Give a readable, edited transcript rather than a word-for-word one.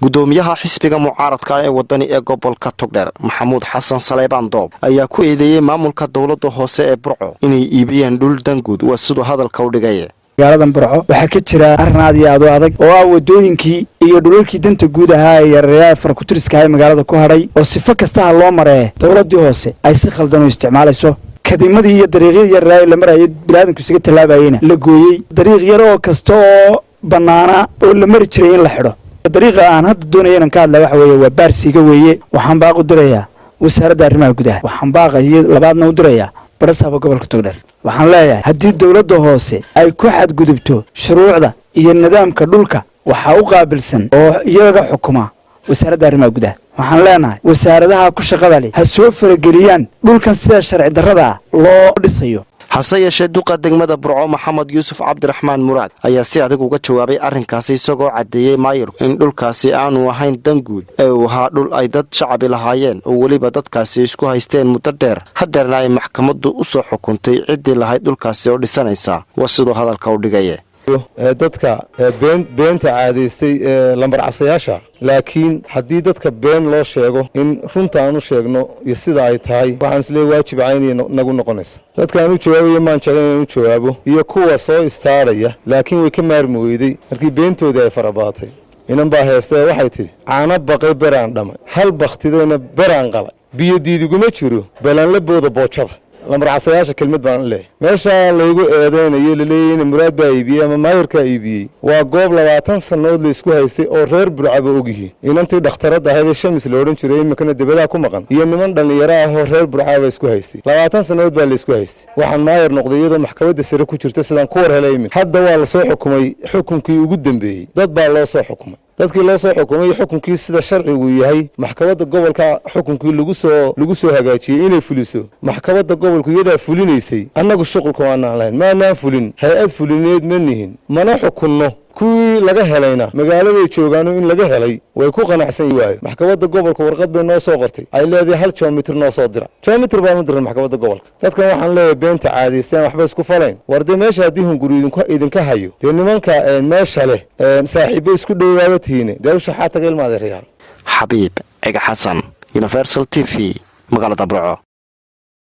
Gudoomiyaha xisbiga mucaaradka ee Wadani ee gobolka Togdheer, Maxamuud Xasan Saleybaan Doob, ayaa ku eedeeyey maamulka dowladda hoose ee Burco inay iibiyeen dhul danguud, waa siduu hadalka u dhigay. Magaaladan Burco waxaa ka jira arrin aad iyo aad u adag oo ah wadooyinkii iyo dhulalkii danta guud ahaa ee yareeyaha farakutiriska ee magaalada ku hadhay, oo sifo kastaha loo maree dowladdii hoose ay si khaldan u isticmaalayso. Kadimadii iyo dariiqyadii yarraa la marayay biniaadanku isaga tallaabayeyna la gooyey, dariiq yar oo kasta oo bannaana oo la mari jiray in la xidho. Dariiqa aan hadda doonaya inaan ka hadla waxa weeye waa Baarsiga weeye. Waxaan baaq u dirayaa Wasaaradda Arrimaha Gudaha, waxaan baaqayo labaadna u dirayaa barasaaba gobolka Togdheer. Waxaan leeyahay, haddii dowladda hoose ay ku xadgudubto shuruucda iyo nidaamka dhulka, waxaa u qaabilsan oo iyaga xukuma Wasaaradda Arrimaha Gudaha. Waxaan leenahay, wasaaradaha ku shaqada leh ha soo farageliyaan dhulkan sida sharci darrada ah loo dhisayo. Hase yeeshee, duqa degmada Burco, Maxamed Yuusuf Cabdiraxmaan Muraad, ayaa si adag uga jawaabay arrinkaasi, isagoo caddeeyey maayirku in dhulkaasi aanu ahayn danguud ee uu ahaa dhul ay dad shacabi lahaayeen, oo weliba dadkaasi isku haysteen muddo dheer, haddeerna ay maxkamaddu u soo xukuntay ciddii lahayd dhulkaasi oo dhisanaysa, waa siduu hadalka u dhigaye. Dadka beenta caadaystay ee lambar casayaasha, laakiin haddii dadka been loo sheego, in runta aan u sheegno iyo sida ay tahay, waxaan isleey waajib caynaya nagu noqonaysa. Dadka aan u jawaabayo maan jeclan inaan u jawaabo iyo kuwa soo istaarhaya, laakiin way ka maarmi weyday markii beentoodii ay farabaatay. Inan baa heestee, waxay tidhi: "Caano baqay beraan dhamay, hal bakhtidayna beraan qalay, biyodiidiguma jiro balanla booda boojada." Lambar casayaasha kelmad baan leeyahy. Meeshaa laygu eedeynayo, laleeyahy Muraad baa iibiyey ama maayarkaa iibiyey, waa goob 20 sannadood laysku haystay oo reer Burcaba ogyihiin. Inantii dhakhtaradda ahayd ee Shamis la odhan jiray, iminkana debadaa ku maqan, iyo niman dhallinyaro ah oo reer Burcaba isku haystay. 20 sannadood baa laysku haystay. Waxaan maayar noqday iyadoo maxkamadda sare ku jirta, sidaan ku war helay iminka. Hadda waa lasoo xukumay, xukunkii ugu dambeeyey dad baa loo soo xukumay. Dadkii loo soo xukumay xukunkii, sida sharcigu yahay, maxkamadda gobolka xukunkii lagu soo hagaajiyey inay fuliso. Maxkamadda gobolku iyadaa fulinaysay, annagu shuqulka waanaan lahayn, maanaan fulin, hay-ad fulineed ma nihin, mana xukunno. Kuwii laga helayna magaaladay joogaano, in laga helay way ku qanacsan waayo. Maxkamadda gobolka warqad bay noo soo qortay, ay leedahay hal jomitir noo soo dira. Jomitir baanu diray maxkamadda gobolka. Dadkan waxaan leeyahay, beenta caadaysteen, waxba isku falayn. War dee, meesha haddii hunguri idinka hayo, dee nimanka meesha leh saaxiibbo isku dhowaaba tihiine, dee usha xaa taga, ilma adeerayaal. Xabiib Ciga Xasan, Universal TV, magaalada Burco.